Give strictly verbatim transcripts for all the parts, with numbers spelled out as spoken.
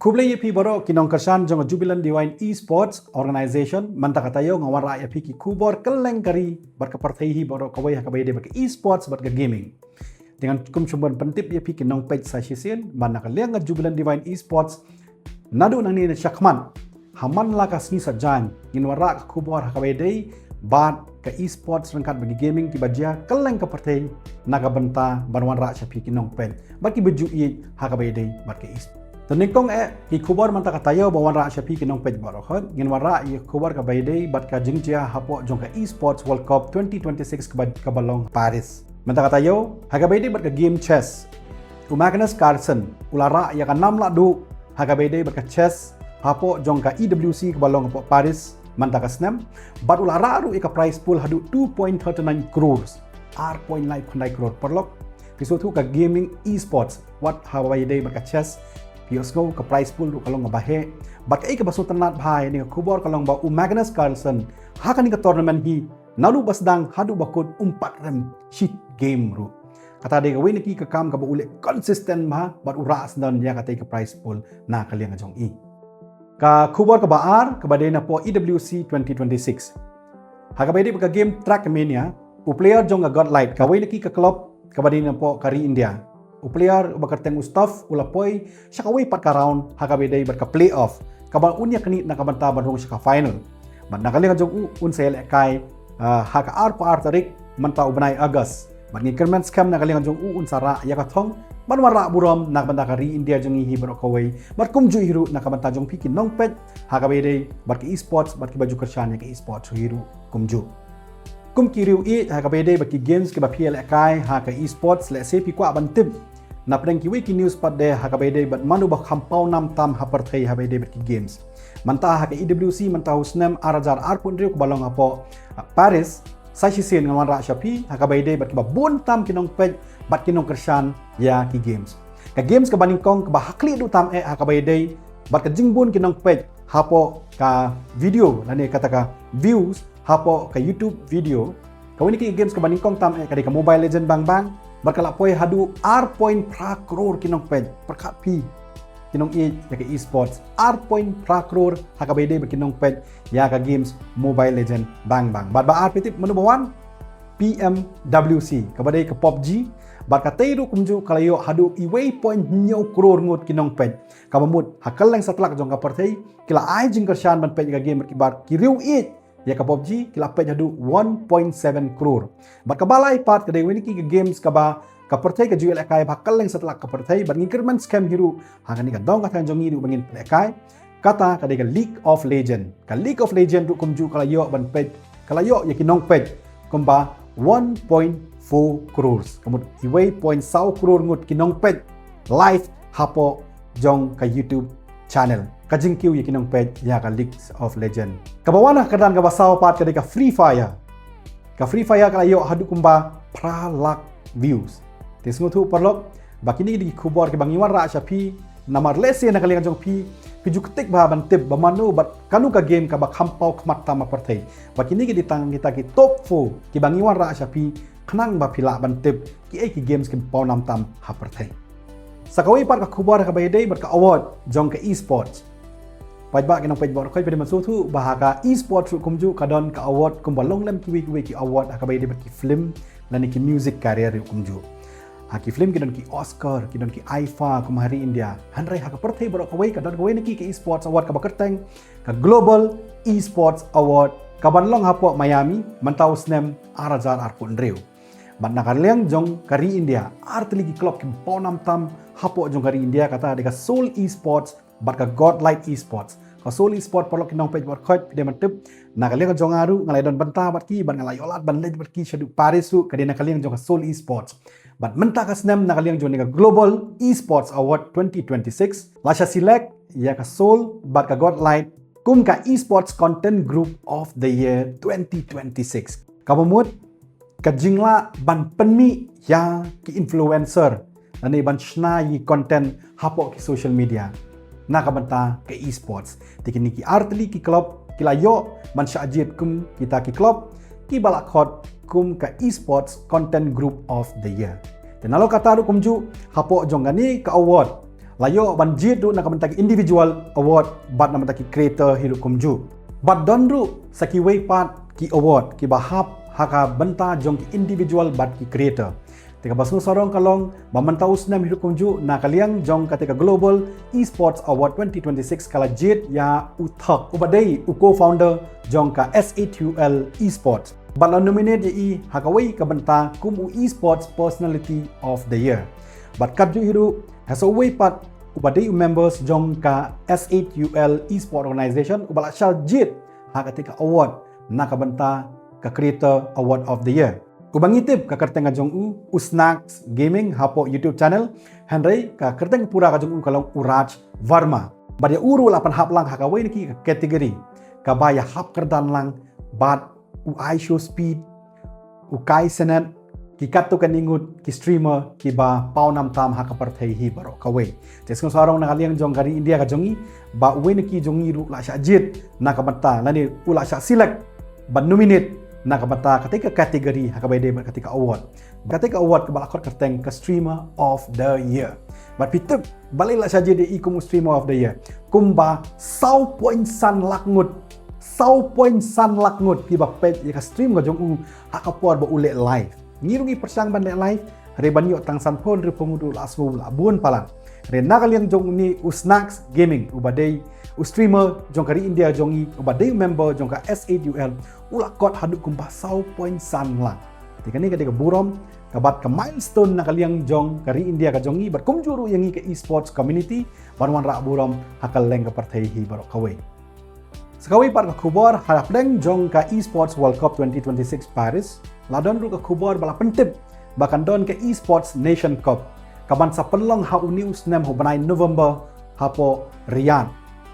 Khublei ïa phi baroh ki nongkyrshan jong ka Jubilant Divine Esports Organization. Mynta ka taïew nga wanrah ïa phi ki khubor kylleng ka ri bad ka pyrthei hi baroh kawei ha kaba ïadei bad ka esports bad ka gaming. Te ngan kum shym ban pyntip ïa phi ki nongpeit sa shisien, bad na ka liang ka Jubilant Divine Esports, naduh nangne shakhmat ha man la ka sngi Saitjaiñ ngin wanrah ka khubor ha kaba ïadei bad ka esports ryngkat bad ki gaming kiba jia kylleng ka pyrthei, na ka bynta ban wanrah sha phi ki nongpeit bad kiba ju ïeit ha kaba ïadei bad ka esports. Te nyngkong eh ki khubor mynta ka taïew ba wanrah sha phi ki nongpeit baroh, ngin wanrah ïa ka khubor kaba ïadei bad ka jingjia hapoh jong ka Esports World Cup twenty twenty-six kaba, kaba long Paris. Mynta ka taïew ha kaba ïadei bad ka game chess, u Magnus Carlsen u la rah ïa ka nam lahduh ha kaba ïadei bad ka chess hapoh jong ka E W C kaba long hapoh Paris mynta ka snem, bad u la rah ruh ïa ka prize pool haduh two point thirty nine crores, ar point lai khyndai crore. Paralok, phi sngewthuh ka gaming esports, wat ha kaba ïadei bad ka chess, phi ïohsngew ka prize pool ruh ka long kaba heh. Bad kaei kaba sngewtynnat bha ïa kane ka khubor ka long ba u Magnus Carlsen ha kane ka tournament hi, naduh ba sdang haduh ba kut um pat rem shi game ruh. Kata dei kawei na ki ka kam kaba u leh consistent bha bad u rah sdang ïa katei ka prize pool na ka liang jong i. Ka khubor kaba ar kaba dei napoh E W C twenty twenty-six. Ha kaba ïadei bad ka game Trackmania, u player jong ka Godlite, kawei na ki ka club kaba dei napoh ka ri India, u player uba kyrteng u Stuff u la poi sha kawei pat ka round ha kaba ïadei bad ka playoff, kaba un ïa knieh na ka bynta ban rung sha ka final. Bad na ka liang jong u un sa ïalehkai, ah, ha ka arphew ar tarik mynta u bnai August. Bad ngi kyrmen skhem na ka liang jong u un sa rah ïa ka thong ban wanrah burom na ka bynta ka ri India jong ngi hi baroh kawei, bad kumjuh hi ruh na ka bynta jong phi ki nongpeit ha kaba ïadei bad ka esports bad kiba ju kyrshan ïa ka esports hi ruh kumjuh. Kum ki riew ïeit ha kaba ïadei bad ki games kiba phi ïalehkai ha ka esports, lehse phi kwah ban tip na pdeng kiwei ki news pat de ha kaba ïadei bad mano ba kham paw nam tam ha pyrthei ha kaba ïadei bad ki games. Mynta ha ka E W C mynta u snem ar hajar arphew hynriew kaba long hapoh, ah, Paris, sa shisien ngan wanrah sha phi ha kaba ïadei bad kiba bun tam ki nongpeit bad ki nongkyrshan ïa ki games. Ka games kaba nyngkong kaba ha khlieh duh tam eh ha kaba ïadei bad ka jingbun ki nongpeit hapoh ka video lane kata ka views hapoh ka YouTube video. Kawei na ki games kaba nyngkong tam eh ka dei ka Mobile Legend Bang Bang, bad ka la poi haduh ar point phra crore ki nongpeit. Pyrkhat phi ki nongïeit ïa ka esports, ar point phra crore ha kaba ïadei bad ki nongpeit ïa ka games Mobile Legend Bang Bang. Bad ba ar, phi tip mano ba wan? P M W C, kaba dei ka PUBG. Bad katei ruh kumjuh ka la ïoh haduh iwei point hynñiew crore ngut ki nongpeit. Kaba mut ha kylleng satlak jong ka pyrthei ki la ai jingkyrshan ban peit ïa ka game, bad ki riew ïeit ïa ka PUBG ki la peit haduh one point seven crore. Bad kaba lai pat ka dei kawei na ki ka games kaba ka pyrthei ka ju ïalehkai bha ha kylleng satlak ka pyrthei, bad ngi kyrmen skhem hi ruh ha kane ka dong ka thaiñ jong ngi ruh ba ngin ïalehkai. Kata ka dei ka League of Legend. Ka League of Legend ruh kumjuh ka la ïoh ban peit, ka la ïoh ïa ki nongpeit kumba one point four crores, ka mut iwei point saw crore ngut ki nongpeit live hapoh jong ka YouTube channel. Ka jingkiew ïa ki nongpeit ïa ka League of Legend. Kaba wan ha ka kyrdan kaba saw pat ka dei ka Free Fire. Ka Free Fire ka la ïoh haduh kumba phra lak views. Te sngewthuh paralok ba kine ki dei ki khubor kiba ngi wanrah sha phi, namar lehse na ka liang jong phi phi ju ktik bha ban tip ba mano bad kano ka game kaba kham paw khmat tam ha pyrthei. Ba kine ki dei tang kita ki top four kiba ngi wanrah sha phi khnang ba phi lah ban tip kiei ki games ki paw nam tam ha pyrthei. Sa kawei pat ka khubor ha kaba ïadei bad ka award jong ka esports. Paidbah ki nongpeit baroh, phi dei ban sngewthuh ba ha ka esports ruh kumjuh ka don ka award kumba long lem kiwei kiwei ki award ha kaba ïadei bad ki film lane ki music career ruh kumjuh. Ha ki film ki don ki Oscar, ki don ki IFA kum ha ri India. Hynrei ha ka pyrthei baroh kawei ka don kawei na ki ka esports award kaba kyrteng ka Global Esports Award, kaban long hapoh Miami mynta u snem ar hajar arphew hynriew. Bad na ka liang jong ka ri India, ar tylli ki club ki paw nam tam hapoh jong ka ri India, kata dei ka Seoul Esports bad ka Godlite Esports. Ka Seoul Esports, paralok ki nongpeit baroh, phi dei ban tip, na ka liang jong nga ruh nga la don bynta bad ki, bad nga la ïoh lad ban leit bad ki shaduh Paris ruh, ka dei na ka liang jong ka Seoul Esports. Bad mynta ka snem na ka liang jong ka Global Esports Award twenty twenty-six, la shah select ïa ka Seoul bad ka Godlite kum ka Esports Content Group of the Year twenty twenty-six. Kaba mut ka jinglah ban pynmih ïa ki influencer lane ban shna ïa ki content hapoh ki social media na ka bynta ka esports. Te kine ki ar tylli ki club ki la ïoh ban shah jied kum kita ki club kiba la khot kum ka Esports Content Group of the Year. Te nalor kata ruh kumjuh, hapoh jong kane ka award La ïoh ban jied ruh na ka bynta ki individual award bad na ka bynta ki creator hi ruh kumjuh. Bad don ruh sa kiwei pat ki award kiba hap ha ka bynta jong ki individual bad ki creator. Te kaba sngewsarong ka long ba mynta u snem hi ruh kumjuh na ka liang jong kata ka Global Esports Award twenty twenty-six ka la jied ïa u Thok uba dei u co-founder jong ka S eight U L Esports. Bad la nominate ïa i ha kawei ka bynta kum u Esports Personality of the Year. Bad katjuh hi ruh ha sa uwei pat uba dei u members jong ka S eight U L Esports Organization uba la shah jied ha kata ka award na ka bynta ka Creator Award of the Year. Uba ngi tip ka kyrteng ka jong u, u Snacks Gaming hapoh YouTube channel, hynrei ka kyrteng pura ka jong u ka long u Raj Verma. Bad ïa u ruh la pynhap lang ha kawei na ki ka category kaba ïahap kyrdan lang bad u IShowSpeed, u Kai Cenat, ki katto katne ngut ki streamer kiba pawnam tam ha ka pyrthei hi baroh kawei. Te sngewsarong na ka liang jong ka ri India ka jong ngi ba uwei na ki jong ngi ruh la shah jied na ka bynta lane u la shah select ban nominate na ka bynta kata ka category ha kaba ïadei bad kata ka award. Kata ka award kaba la khot kyrteng ka Streamer of the Year. Bad phi tip balei la shah jied ïa i kum u Streamer of the Year? Kumba saw point san lak ngut, saw point san lak ngut kiba peit ïa ka stream ka jong u ha ka por ba u leh live. Ngi ruh ngi pyrshang ban leh live, hynrei ban ïoh tang sanphew hynriewphew ngut ruh la sngew la bun palat. Hynrei na ka liang jong une u Snacks Gaming uba dei u streamer jong ka ri India jong ngi uba dei member jong ka S eight U L, u la kot haduh kumba saw point san lak. Te kane ka dei ka burom ka bad ka milestone na ka liang jong ka ri India ka jong ngi bad kumjuh ruh ïa ngi ka esports community ban wanrah burom ha ka leng ka pyrthei hi baroh kawei. Sa kawei pat ka khubor, hapdeng jong ka Esports World Cup twenty twenty-six Paris, la don ruh ka khubor ba la pyntip ba kan don ka Esports Nation Cup kaban sa pynlong ha une u snem ha u bnai November hapoh Riyadh.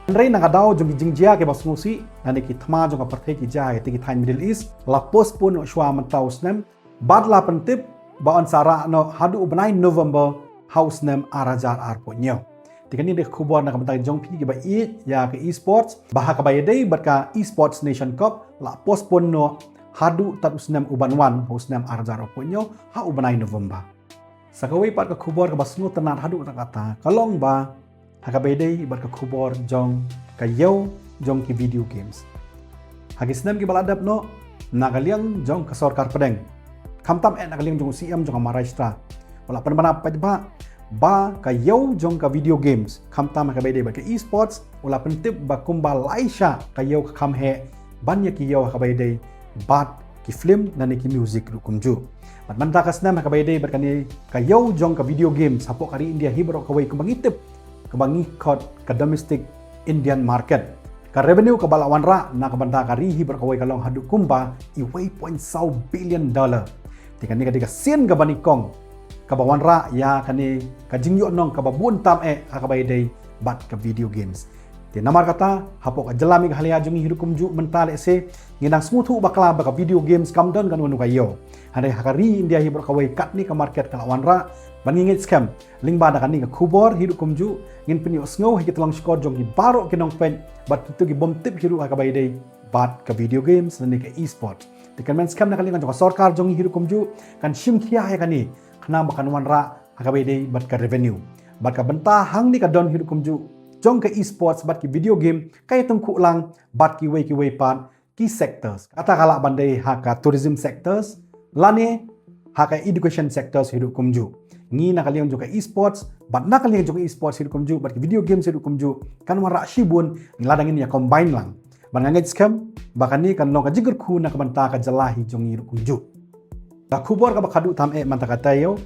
Hynrei na ka daw jong ki jingjia kiba sngewsih lane ki thma jong ka pyrthei ki jia ha kata ki thaiñ Middle East, la postpone noh shuwa mynta u snem bad la pyntip ba yn sa rah noh haduh u bnai November ha u snem ar hajar arphew hynñiew. Te kane dei ka khubor na ka bynta jong phi kiba ïeit ïa ka esports, ba ha kaba ïadei bad ka Esports Nation Cup la postpone noh haduh tad u snem uban wan, ha u snem ar hajar arphew hynñiew ha u bnai November. Sa kawei pat ka khubor kaba sngewtynnat haduh katta katta ka long ba ha kaba ïadei bad ka khubor jong ka ïew jong ki video games. Ha ki snem kiba la dep noh, na ka liang jong ka sorkar pdeng, khamtam eh na ka liang jong u C M jong ka Maharashtra, u la pynbna paidbah ba ka ïew jong ka video games, khamtam ha kaba ïadei bad ka esports, u la pyntip ba kumba lai shah ka ïew ka kham heh ban ïa ki ïew ha kaba ïadei bad ki film lane ki music ruh kumjuh. Bad mynta ka snem ha kaba ïadei bad kane ka ïew jong ka video games hapoh ka ri India hi baroh kawei kumba ngi tip, kaba ngi khot ka domestic Indian market, ka revenue kaba la wanrah na ka bynta ka ri hi baroh kawei ka long haduh kumba uwei point saw billion dollar. Te kane ka dei ka sien kaba nyngkong kaba wanrah ïa kane ka jingïohnong kaba bun tam eh ha kaba ïadei bad ka video games. Te namar kata, hapoh ka jylla Meghalaya jong ngi hi ruh kumjuh mynta lehse ngi dang sngewthuh bakla ba ka video games kam don kano kano ka ïew. Hynrei ha ka ri India hi baroh kawei katne ka market ka la wanrah. Ban ngi ngeit skhem lyngba da kane ka khubor hi ruh kumjuh, ngin pynïohsngew ha ki tyllong shkor jong ki baroh ki nongpeit bad kito ki bym tip hi ruh ha kaba ïadei bad ka video games lane ka esports. Te kan men skhem na ka liang jong ka sorkar jong ngi hi ruh kumjuh kan shim khia ïa kane khnang ba kan wanrah ha kaba ïadei bad ka revenue. Bad ka bynta hangne ka don hi ruh kumjuh jong ka esports bad ki video game ka ïatyngkhuh lang bad kiwei kiwei pat ki sectors. Kata ka lah ban dei ha ka tourism sectors lane ha ka education sectors hi ruh kumjuh. Ngi na ka liang jong ka esports bad na ka liang jong ka esports hi ruh kumjuh bad ki video games hi ruh kumjuh kan wanrah shibun lada ngin ïa combine lang. Bad nga ngeit skhem ba kane kan long ka jingkyrkhu na ka bynta ka jylla hi jong ngi ruh kumjuh. Ka khubor kaba khadduh tam eh mynta ka taïew,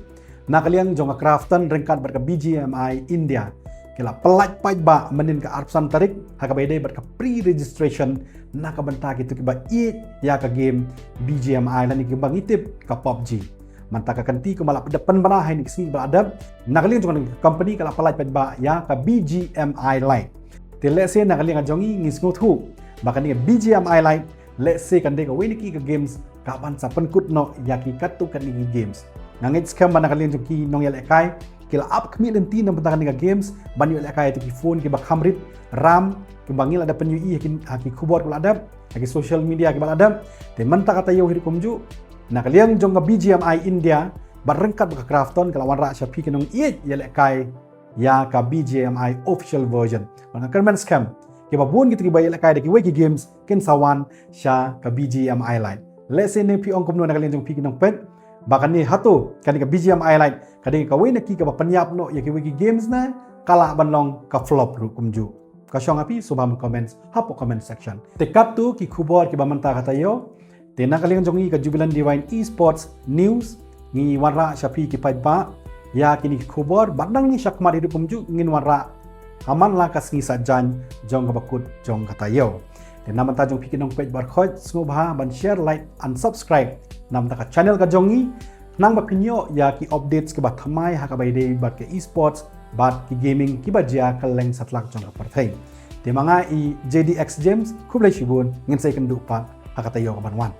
na ka liang jong ka Krafton ryngkat bad ka B G M I India ki la pyllait paidbah mynnin ka arphew san tarik ha kaba ïadei bad ka pre-registration na ka bynta kito kiba ïeit ïa ka game B G M I lane kiba ngi tip ka PUBG. Mynta ka kynti kumba la pynbna ha kine ki sngi ba la dep, na ka liang jong ka company ka la pyllait paidbah ïa ka B G M I Lite. Te lehse na ka liang jong ngi ngi sngewthuh ba kane ka B G M I Lite lehse kan dei kawei na ki ka games kaban sa pynkut noh ïa ki katto katne ki games. Nga ngeit skhem ba na ka liang jong ki nongïalehkai ki la ap khmih lynti na bynta kane ka games ban ïoh lehkai ïa ki phone kiba kham rit RAM kiba ngi la dep pynïohi ha ki, ha ki khubor kiba la dep, ha ki social media kiba la dep. Te mynta ka taïew hi ruh kumjuh, na ka liang jong ka B G M I India bad ryngkat bad ka Krafton ka la wanrah sha phi ki nongïeit ïalehkai ïa ka B G M I official version. Bad nga kyrmen skhem kiba bun kita kiba ïalehkai da kiwei ki games kin sa wan sha ka B G M I Lite. Lehse ne phi ong kumno na ka liang jong phi ki nongpeit, ba kane hato, kane ka B G M I Lite ka dei kawei na ki kaba pynïap noh ïa kiwei ki games ne ka lah ban long ka flop ruh kumjuh? Ka shong ha phi, sngewbha ban comment hapoh comment section. Te katto ki khubor kiba mynta ka taïew. Te na ka liang jong ngi ka Jubilant Divine Esports News, ngi wanrah sha phi ki paidbah ïa kine ki khubor, bad nangne shakhmat hi ruh kumjuh ngin wanrah ha man la ka sngi Saitjaiñ jong kaba kut jong ka taïew. Te na bynta jong phi ki nongpeit baroh, sngewbha ban share, like and subscribe na bynta ka channel ka jong ngi, khnang ba phin ïoh ïa ki updates kiba thymmai ha kaba ïadei bad ka esports bad ki gaming kiba jia kylleng satlak jong ka pyrthei. Te ma nga i J D X James, khublei shibun, ngin sa ïakynduh pat ha ka taïew kaban wan.